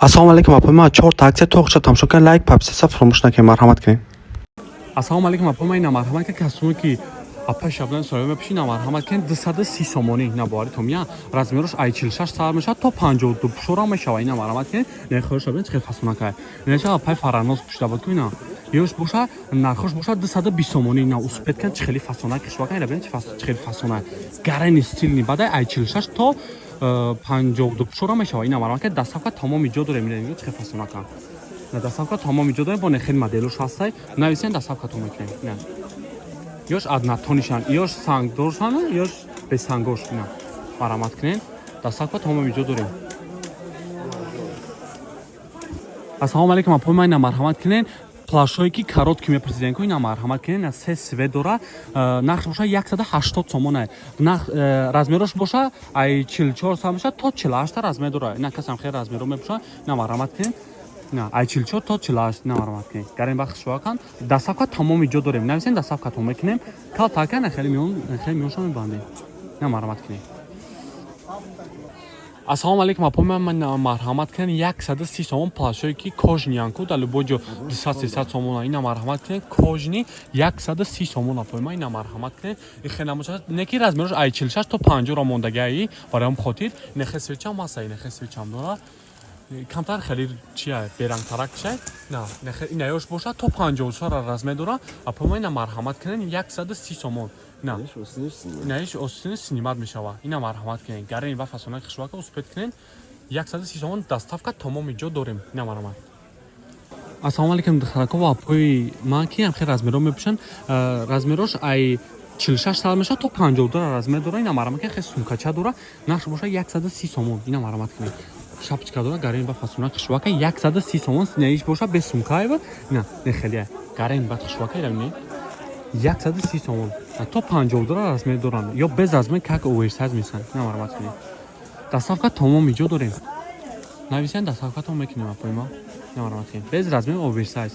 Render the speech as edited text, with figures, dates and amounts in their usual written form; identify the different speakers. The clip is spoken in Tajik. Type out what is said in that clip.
Speaker 1: Ассалому алайкум, апои ман. Чорта акция тоқча тамошо кунед, лайк, подписаться фаромӯш накунед, марҳамат кунед.
Speaker 2: Ассалому алайкум, апои ман. Ина, марҳамат кунед, касоне ки апаи Шабнами Соя мепӯши, ина, марҳамат кунед, 230 сомонӣ. Ина, боваритон мия, размерош ай 46 сар мешавад то 52 пушора мешава. Ина, марҳамат кунед, нехоҳи шабнами чӣ хел фасона кай. Инаша апаи Фараноз пӯшида буд ку. Ина ёш боша, нархош боша 220 сомонӣ. Ина, успеть кунед, чӣ хели фасона кишва. Ина бинед, чӣ хели фасона, гарани стильный бадай, ай 46 то 52 пушора мешава. Ина, марҳамат кунед, доставка тамоми ҷо дорем. Ина, чӣ хел фасона кан. Доставка тамоми ҷо дорем, бо нехел моделош ҳастай. Нависен, доставкатон мекунем. Ина ёш однотонишан, ёш сангдоршан, ёш бесангош. Ина, марҳамат кунед, доставка тамоми ҷо дорем. Ассалому алайкум, апои ман. Ина, марҳамат кунед, плащое ки короткий мепурсидем ку. Ина, марҳамат кунед, ина се цвет дора, нархш боша 180 сомона. Нарх размерош боша ай 44 сар меша то 48 размер дора. Ина, касам хел размеро мепӯша. Ина, марҳамат кунед, на ай 44 то 48. На, марҳамат кунед, гарин вақт шуакан. Доставка тамоми ҷо дорем, нависен, доставкатон мекунем. Калтака на хеле миён, хеле миёншо мебандем. На, марҳамат кунед. Ассалому алайкум, апо ман. Марҳамат кунед, 130 сомон плащое ки кожаныян ку, дар любой ҷо 200-300 сомона. Ина, марҳамат кунед, кожаный 130 сомон, апои ман. Ина, марҳамат кунед, ихе намошад, неки размерош ай 46 то 50 мондагиаи. Барои ҳам хотир нехе свечам ҳаста, нехе свечам дора, камтар хеле чия, берангтарак чия. На, ина ёш боша то 54 размер дора, апои ман. Ина, марҳамат кунед, 130 сомон. На, инаиш осини снимать мешава. Ина, марҳамат кунед, гарени ва фасонаи хушвака, успеть кунед, 130 сомон, доставка тамоми ҷо дорем. Ина, марҳамат. Ассалому алайкум, духтарако ва апои ман, ки ҳам хел размеро мепӯшанд. Размерош ай 46 сар мешавад то 52 размер дора. Ина, марҳамат кунед, хел сумкача дора, нархш боша 130 сомон. Ина, марҳамат кунед, шапочка дора, гарен ба фасона хушвака, 130 сомон. Наиш боша без сумкаева. На, не, хеле гарен бад хушвака ира, 130 сомон, то 52 размер доранд ё без размер, как оверсайз месан. На, марҳамат кунед, доставка тамоми ҷо дорем, нависен, доставкатон мекунем, апои ма. На, марҳамат кунед, без размер, оверсайз.